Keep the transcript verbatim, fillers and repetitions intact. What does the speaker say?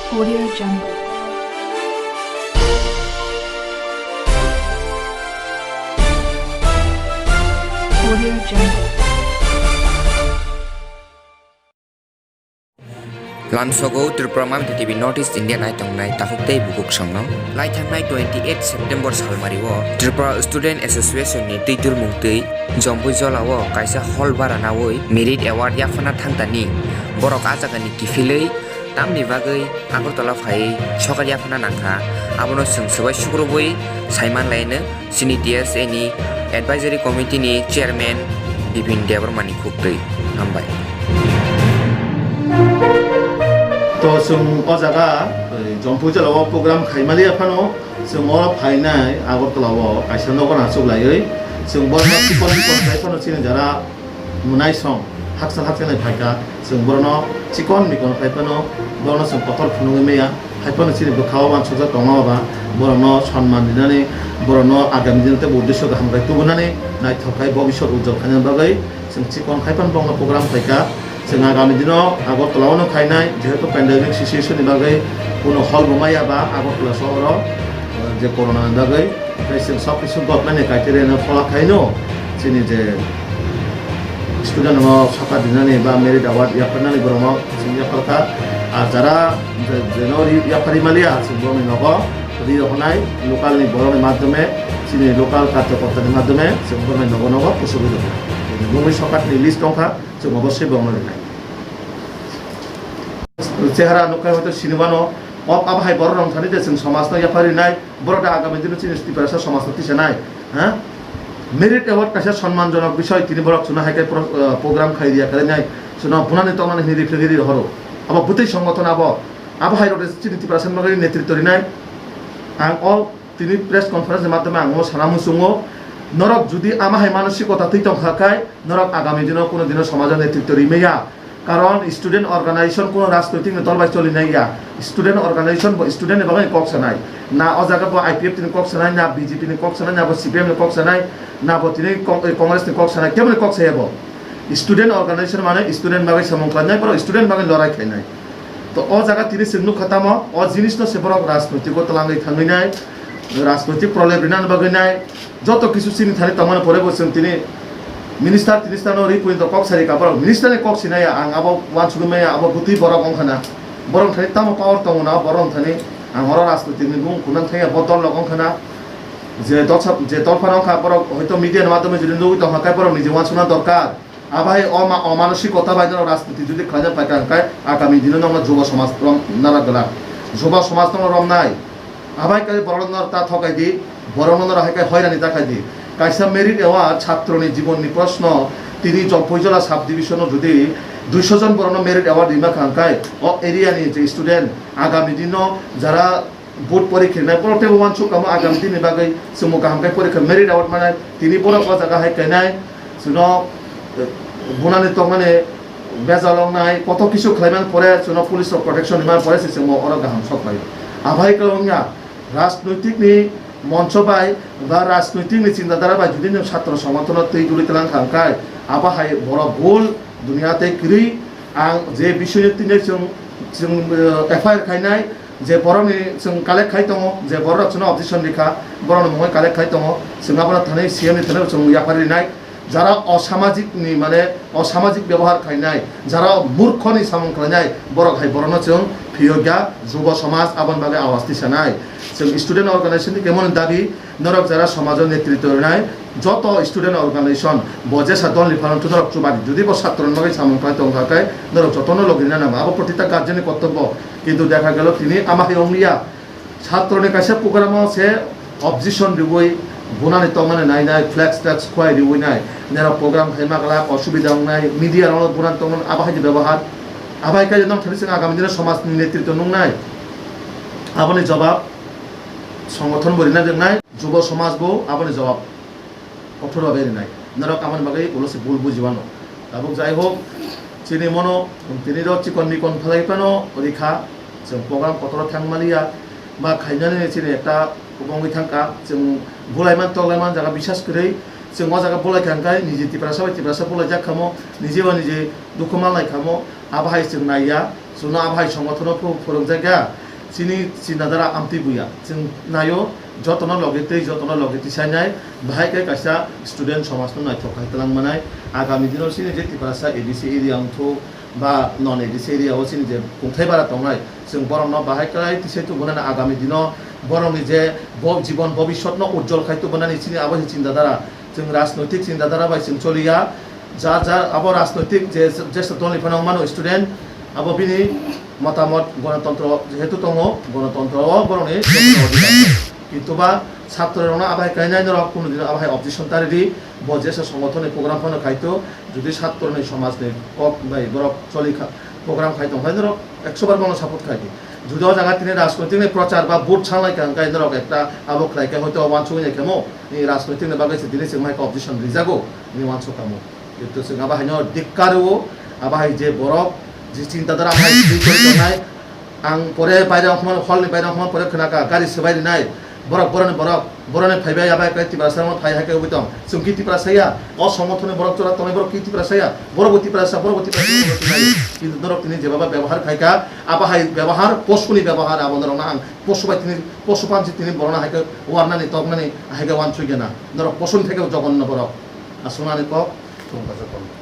Audio Jungle. Audio Jungle. Lamsogo Tripura Mamita T V North East India naitongnai takhuk tei bukhuk songno. Laithangnai twenty eight September salmario Tripura Student Association ni twi turmung twi Jompui Jolao kaisa hall bara nawi Merit Award yaphana thangtani borok ah jagani kiphilwi tamni bagwi Agartala phaiwi sokar yaphana nangkha, abono chwng swbai sukrubwi saiman laino. Chini T S A ni Advisory Committee ni Chairman Bipin Debbarma ni khuktwi. Hambai. To chwng o jaga, eh, Jompui Jolao program khaimaliya phano, chwng oro phainai Agartala o kaisa nogo nachuklaiwi, chwng borokno chikon chikon khlai phano chini jara mwnai song hakchal hakchal nai phaikha, chwng borokno chikon mikon khlai phano, borokno chwng kotor phunugwi maya, hai phano chini bwkha-o uansukjak tongma ba, borokno sonman rinani, borokno agami dino teibo uddesho kaham khe tubunani, naithok khai bobiswt ujjwal khaina bagwi chwng chikon khai phano borokno program khlaikha. Chwng agami dino Agartala-o no khainai, jehetu pandemic situation ni bagwi kuno hall bo maya ba Agartala sohoro, eh, je corona ni bagwi. Tei chwng sob kisu government ni criteria no follow khaino chini je student no sokar dinani ba merit award yapharnani borok no chwng yaphar kha. Ar jara je, je no ri-, yaphari maliya chwng borok ni nogo ri rok nai local ni borok ni madhyome chini local karyakarta ni madhyome chwng borok ni nogo nogo kusugwi rok nai. Bumui sokar ni list tongkha chwng obosoi borok no rinai. Chehara nukha hoito sinimano, o abo hai borok rok thani je chwng somaj no yaphari nai. Borok da agami dino chini Tiprasa somajno tisanai, ha? Merit Award kaisa sonmanjonok bisoi, tini borok chwngno hai khe pro-, ah, program khai riya kalainai, chwngno bunani tongmani hwnwi rifle riri rohoro. Abo bwtwi songothon abo, abo hai rok chini Tiprasa bagwi netritw rinai. Ang o tini press conference ni madhyome ang o sana muchungo, norok jodi ama hai manosikota twi tongkha khai, norok agami dino kuno dino somajo netritw rimaya. Karon student organization kuno rajnoitik ni dol bai choli nai ya. Student organization bo student ni bagwi kok sanai. Na o jaga bo I P F T ni kok sanai, na B J P ni kok sanai, na bo C P M ni kok sanai, na bo tini Con-, eh, Congress ni kok sanai, kebo ni kok saya bo. Student organization mane student bagwi samung khlainai, borok student bagwi lorai khainai. To o jaga tini chwng nukha tamo, o jinis no se borok rajnoitik o twlangwi thangwi nai, rajnoitik problem rinani bagwi nai, joto kisu chini thani tongmani pore bo chwng tini minister, minister no ri puri to kok sari ka borok minister ni kok sinai ya, ang abo uansugwi maya, abo bwtwi borok wngkha na, borok thani tamo power tongo na, borok thani ang oro rajnoitik ni bung khunang thangya, bo dol rok wngkha na, je dol sa-, je dol phano wngkha borok hoito media ni madhyome jodi nugwi tongkha khe borok niji uansukna dorkar. Abo hai o ma-, o manosikota bai norok rajniti jodi khlaina phaikha hwnkhe agami dino nokno jubo somaj rom narwk glak. Jubo somaj no romnai. Abo hai khe borok norok ta thokai di, borok no norok hai khe hoirani ta khai di. Kaisa merit award chhatroni jibonni proshno, tini Jompujala sub division o jodi duiso jon borok no merit award rima kha hwnkhe o area ni je student agami dino jara board porikha rinai, borok teibo uansuk kamo agami dini bagwi chwng bo kaham khe porikha merit award manai, tini borok o jaga hai kainai, chwngno, eh, bunani tongmani bejal wngnai, kotor kisu khlaiman pore chwngno police rok protection rimani pore se chwngbo oro kaham sok bai. Abo hai khe wngya rajnoitik ni moncho bai ba rajnoitik ni chinta dhara bai jodi nwng chhatro songothon no twi duli twlang kha hwnkhe abo hai borok bul duniya tei kwrwi ang je bisoi no tini chwng, chwng, eh, F I R khainai, je borokni chwng collect khai tongo, je borok chwngno objection rikha, borokni mungwi collect khai tongo, chwng abono thani C M ni thani chwng yapharwi rinai. Jara osamajik ni, mane osamajik bebohar khainai, jara murkhoni samung khlainai, borok hai borokno chwng phiyokya jubo somaj aboni bagwi awas tisanai. Chwng student organization ni kemoni dabi, norok jara somajo netritw rinai, joto student organization bo jesa dolni phalangtwi norok chuba di. Jodi bo chhatroni bagwi samung khlai tongkha khe norok jotono logi rina nango. Abo protita guardian ni kortobbo. Kintu dekha gelo tini ama hai wngliya. Chhatroni kaisa program o se objection riwi bunani tongmani nainai, flex tex khwlai riwi nai. Norok program khaima glak osubida wngnai, media rokno bunani tongmani abo hai ni bebohar. Abo hai khe norok thani chwng agami dino somajni netritw nungnai. Aboni jobab songothon bo rina ringnai, jubo somaj bo aboni jobab kothor babe rinai. Norok aboni bagwi ulo se bul bujiwano. Tabuk jai hok, chini mono tini ro chikon mikon phalai phano rikha, chwng program kotor thang maliya, ma khainani chini ekta kubungwi thangkha, chwng bulaiman toklaiman jaga bisas kwrwi, chwng o jaga bulai kha hwnkhe niji Tiprasa bai Tiprasa bulaijak khamo, niji bai niji dukhu malnai khamo, abo hai chwng naiya. Chwngno abo hai songothono phu-, phwrwngjakya, chini chinta dhara amtwi buya. Chwng naio, jotono logi twi, jotono logi tisainai, bahai khe kaisa student somajno naithok khai twlang manai. Agami dino chini je Tiprasa A D C area wngthok ba non A D C area o chini je kungthai bara tongnai, chwng borokno bahai khlai tisai tubunani agami dino borokni je bo-, jibon bobiswtno ujjol khai tubunani chini abo se chinta dhara. Chwng rajnoitik chinta dhara bai chwng choliya. Jar jar abo rajnoitik je, je dolni phano wngmano student, abo bini motamot gonotontro jehetu tongo, gonotontro o borokni jotono odhikar. Kintu ba chatrorokno abo hai kainai norok kunu dino abo hai objection ta ridi, bo jesa songothonni program phano khaito, jodi chatroni somajni kok bai borok choli kha, program khai tong khe norok ekso bar bono support khai di. Jodi o jaga tini rajnoitikni prochar ba vote sanglai kha hwnkhe norok ekta abo khlai khe hoito wansugwi nai khe mo, ni rajnoitikni bagwi se tini chwng hai khe objection rijago, ni wansuk kha mo. Kintu chwng abo haino dik karo, abo hai je borok, je chinta dhara abo hai twi tongwi tongnai. Ang pore baire ongkhorma, hall ni baire ongkhorma pore khna kha, gari swbai rinai. Borok, boroni borok, boroni phaibai abo hai khe Tiprasa phai hai khe wngwi tong. Chwng ki Tiprasa ya, o songothono borok chwla tongnai borok ki Tiprasa ya, borok bo Tiprasa, borok bo Tiprasa, borok bo Tiprasa. Kintu norok tini jeba ba bebohar khai kha, abo hai bebohar, posuni bebohar, abo norokno ang posu bai tini, posu panchi tini borokno hai khe warnani, toknani, hai khe wansugya na. Norok posuni theke jogonno borok. Aswknani kok, thung kha jogonno.